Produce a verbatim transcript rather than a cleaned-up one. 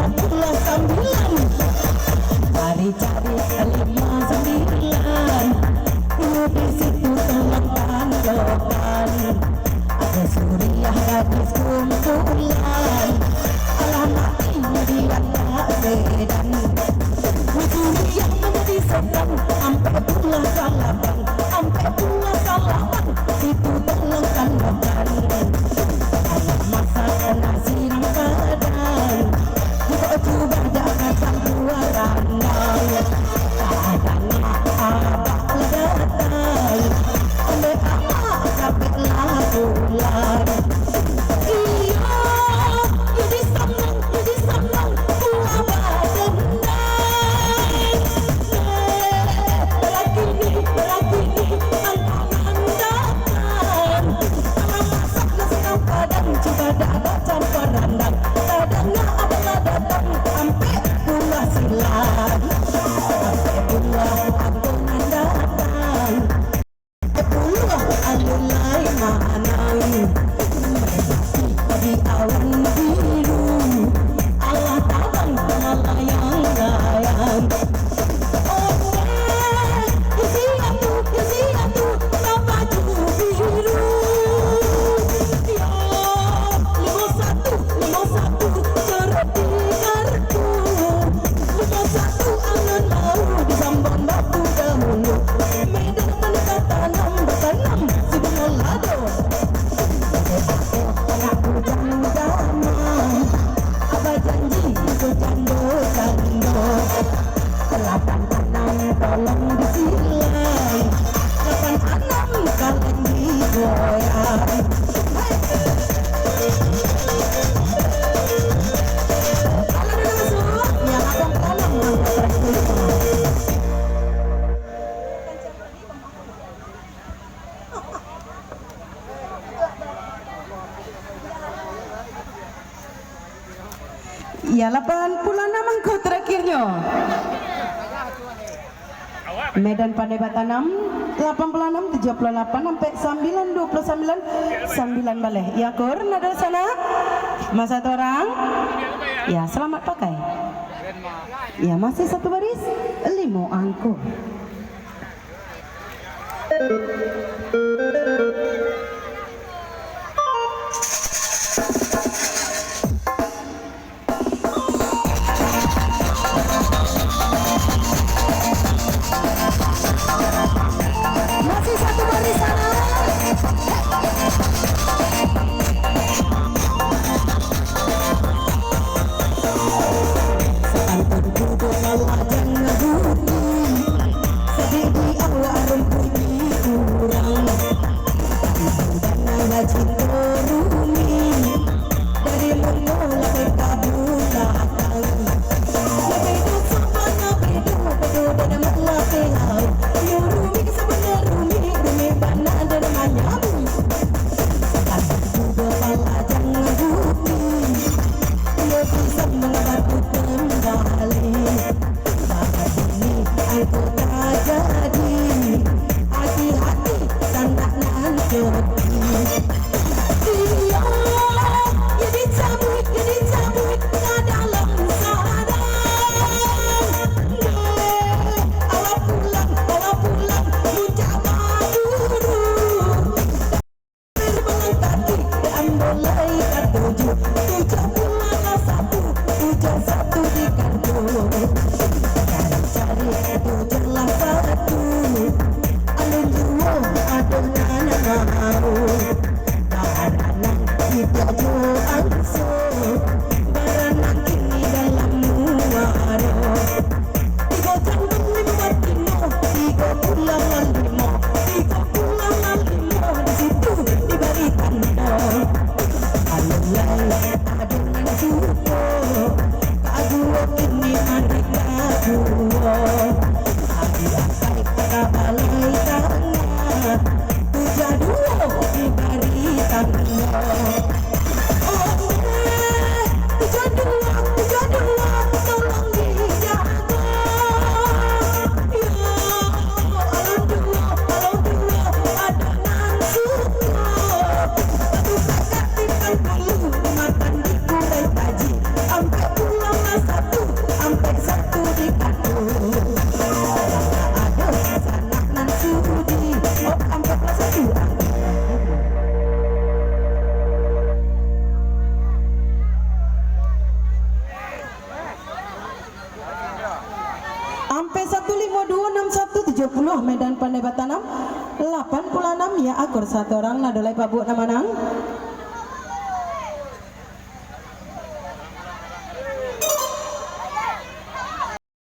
Pukul sambilan. Cari-cari lima sambilan. Tunggu di situ tolong tanggapan. Ada Suriah gadis kumpulan. Alah mati diantak sedan. Suriah manjadi setan. Ampek pukul salapan. Ampek pukul salapan. Situ tolong tanggapan. Alah masak nasi nang padang. Jikok cuba dak kacang buah randang, tak danga abak lah datang. Ondeh amak kapek lah pulang. Iyo, jadi sanang, jadi sanang, buah badendang. Balakini, balakini, angkangan datang. Kalau masak nasi nang padang, cuba dak ada campur randang. Tadanga abak lah datang, ampek buah silang. Ampek buah angkangan datang. Ampek buah alun lai manang. Di awan biru, alah tabang malayang-layang. Anak bujang jaman, abah janji itu jando-jando. Lapan anam tolong disilang, lapan anam kaleng digoyang. Hai. Kalau ada masuk, ya, lapan anam yang terakhir. Ya, lapan puluh anam angko terakhirnyo. Medan Pandai Batanam, lapan puluh anam, tujuh puluh lapan, ampek sambilan, dua puluh sambilan, sambilan baleh. Ya, kur, nado sanak. Masa torang. Ya, selamat pakai. Ya, masih satu baris, limo angko. Masih satu barisan. Santun kudo lawajan ngabuti, sadih di awak rumpuik di urang. P satu limo duo enam satu tujuh puluh, Medan Pandai Batanam, lapan puluh anam, ya, akur satu orang, nado lai pabuak nan manang.